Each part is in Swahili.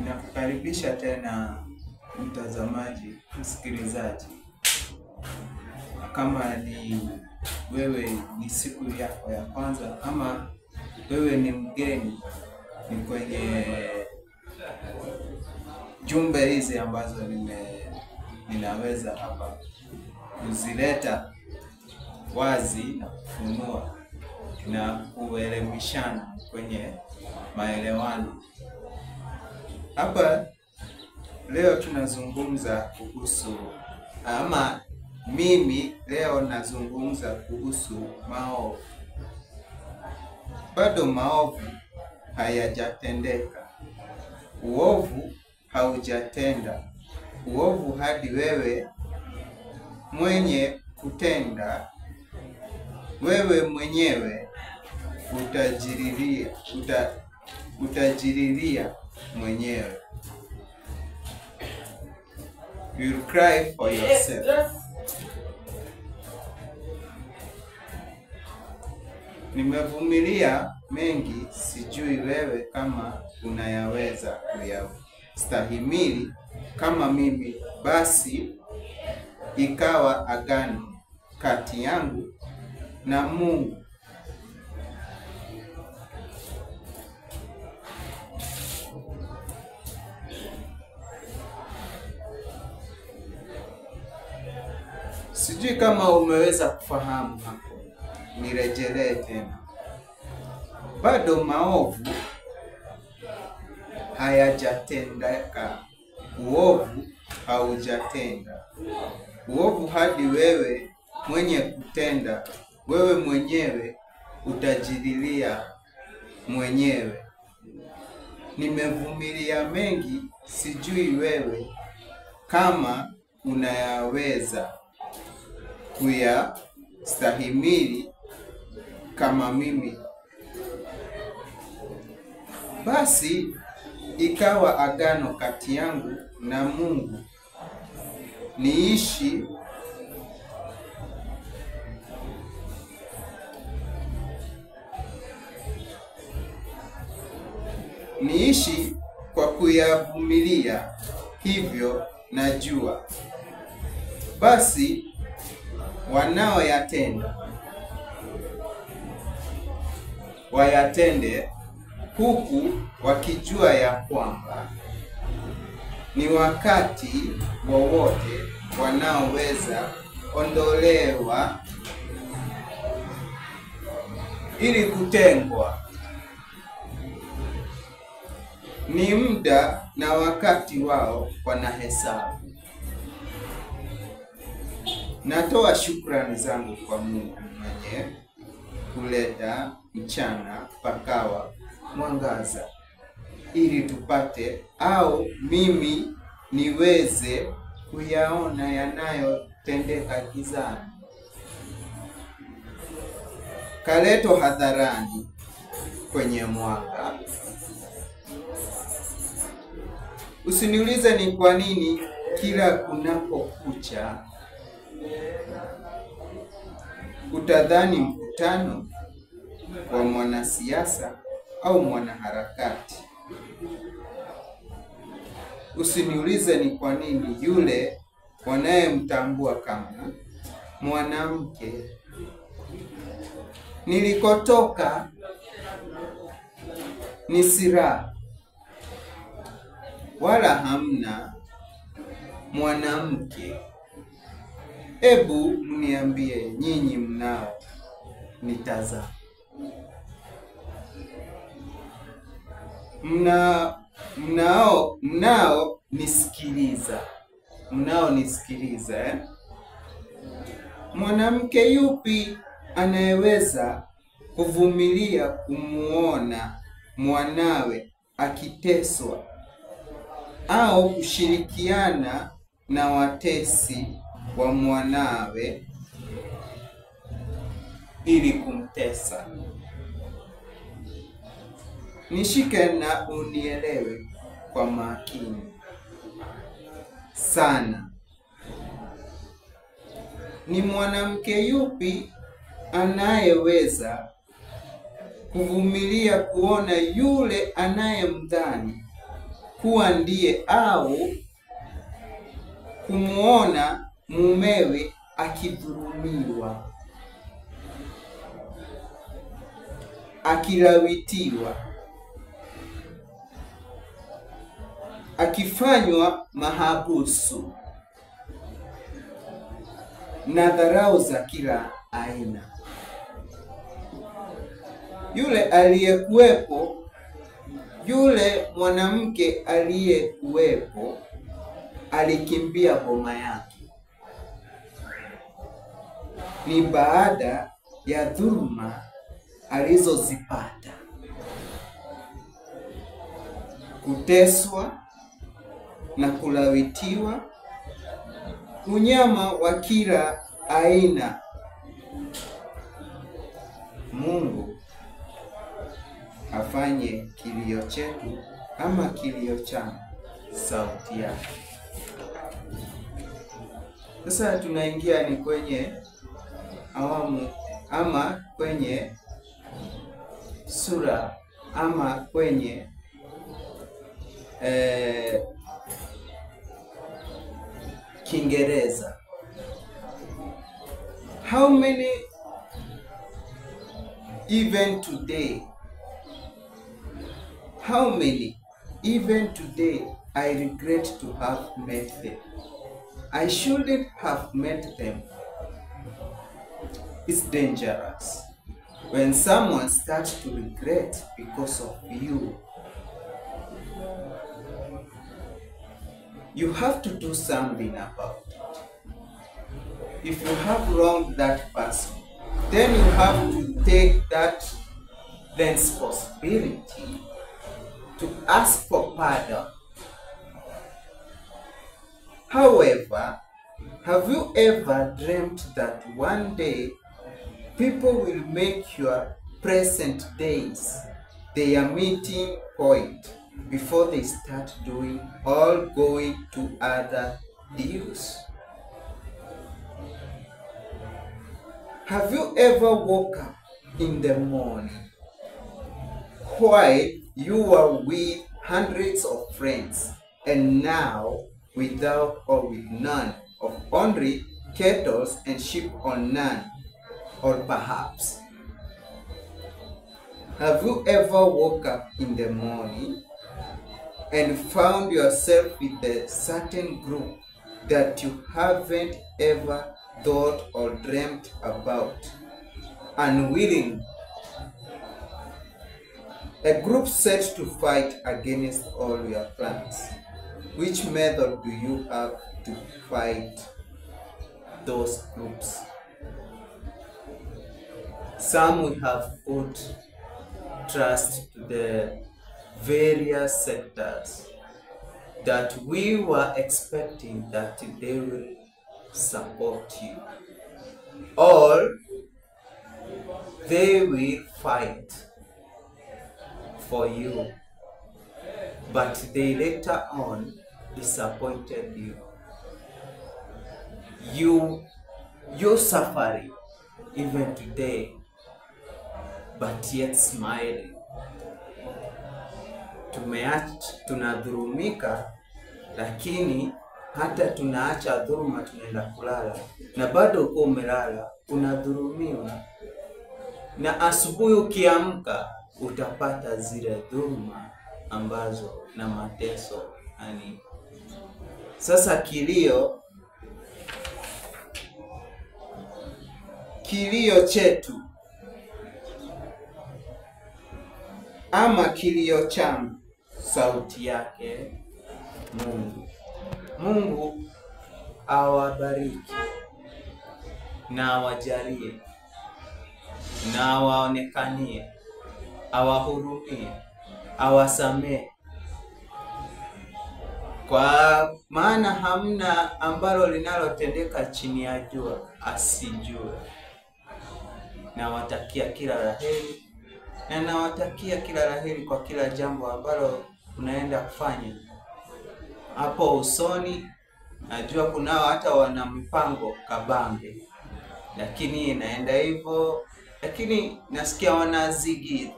Nakukaribisha tena mtazamaji, msikilizaji. Kama ni wewe ni siku yako ya kwanza ama wewe ni mgeni, ni kwenye jumbe hizi ambazo ninaweza hapa kuzileta wazi na kufunua na kuelimishana kwenye maelewano. Hapa leo tunazungumza kuhusu, ama mimi leo nazungumza kuhusu maovu. Bado maovu hayajatendeka, uovu haujatenda uovu hadi wewe mwenye kutenda, wewe mwenyewe utajiriria mwenyewe. You will cry for yourself. Nimevumilia mengi, sijui wewe kama unayaweza kuyastahimili kama mimi. Basi ikawa agano kati yangu na Mungu. Sijui kama umeweza kufahamu hapo, nirejelee tena. Bado maovu hayajatendeka, uovu haujatenda uovu hadi wewe mwenye kutenda, wewe mwenyewe utajililia mwenyewe. Nimevumilia mengi, sijui wewe kama unayaweza kuyastahimili kama mimi. Basi ikawa agano kati yangu na Mungu, niishi kwa kuyavumilia, hivyo najua. Basi wanaoyatenda wayatende huku wakijua ya kwamba ni wakati wowote wanaoweza ondolewa ili kutengwa. Ni muda na wakati wao wanahesabu. Natoa shukrani zangu kwa Mungu mwenye kuleta mchana pakawa mwangaza, ili tupate au mimi niweze kuyaona yanayotendeka gizani. Kaleto hadharani kwenye mwanga. Usiniulize ni kwa nini kila kunapokucha utadhani mkutano wa mwanasiasa au mwanaharakati. Usiniulize ni kwa nini yule wanayemtambua kama mwanamke. Nilikotoka ni siraha, wala hamna mwanamke. Ebu mniambie nyinyi mnao nitazama, mnao nisikiliza, mnao nisikiliza, eh? Mwanamke yupi anayeweza kuvumilia kumuona mwanawe akiteswa au kushirikiana na watesi wa mwanawe ili kumtesa? Nishike na unielewe kwa makini sana. Ni mwanamke yupi anayeweza kuvumilia kuona yule anayemdhani kuwa ndiye au kumuona mumewe akidhulumiwa, akilawitiwa, akifanywa mahabusu na dharau za kila aina. Yule aliyekuwepo, yule mwanamke aliyekuwepo alikimbia boma yake. Ni baada ya dhuluma alizozipata, kuteswa na kulawitiwa, unyama wa kila aina. Mungu afanye kilio chetu ama kilio changu sauti yake. Sasa tunaingia ni kwenye awamu ama kwenye sura ama kwenye Kiingereza. How many even today, how many even today I regret to have met them. I shouldn't have met them. It's dangerous when someone starts to regret because of you. You have to do something about it. If you have wronged that person, then you have to take that responsibility to ask for pardon. However, have you ever dreamt that one day people will make your present days their meeting point before they start doing or going to other deals? Have you ever woke up in the morning while you were with hundreds of friends and now without or with none, of only kettles and sheep or none, or perhaps? Have you ever woke up in the morning and found yourself with a certain group that you haven't ever thought or dreamt about, unwilling? A group set to fight against all your plans. Which method do you have to fight those groups? Some we have put trust to the various sectors that we were expecting that they will support you, or they will fight for you, but they later on disappointed you. You're suffering even today, but yet smiling. Tunadhulumika, lakini hata tunaacha dhuluma, tunaenda kulala na bado uko umelala unadhulumiwa, na asubuhi ukiamka utapata zile dhuluma ambazo na mateso. Yani sasa kilio chetu ama kilio changu sauti yake Mungu. Mungu awabariki na awajalie na awaonekanie, awahurumie, awasamee, kwa maana hamna ambalo linalotendeka chini ya jua asijue. Nawatakia kila laheri, na nawatakia kila laheri kwa kila jambo ambalo unaenda kufanya hapo usoni. Najua kunao hata wana mipango kabambe, lakini inaenda hivyo, lakini nasikia wanazigi,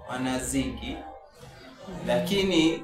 wanazigi, lakini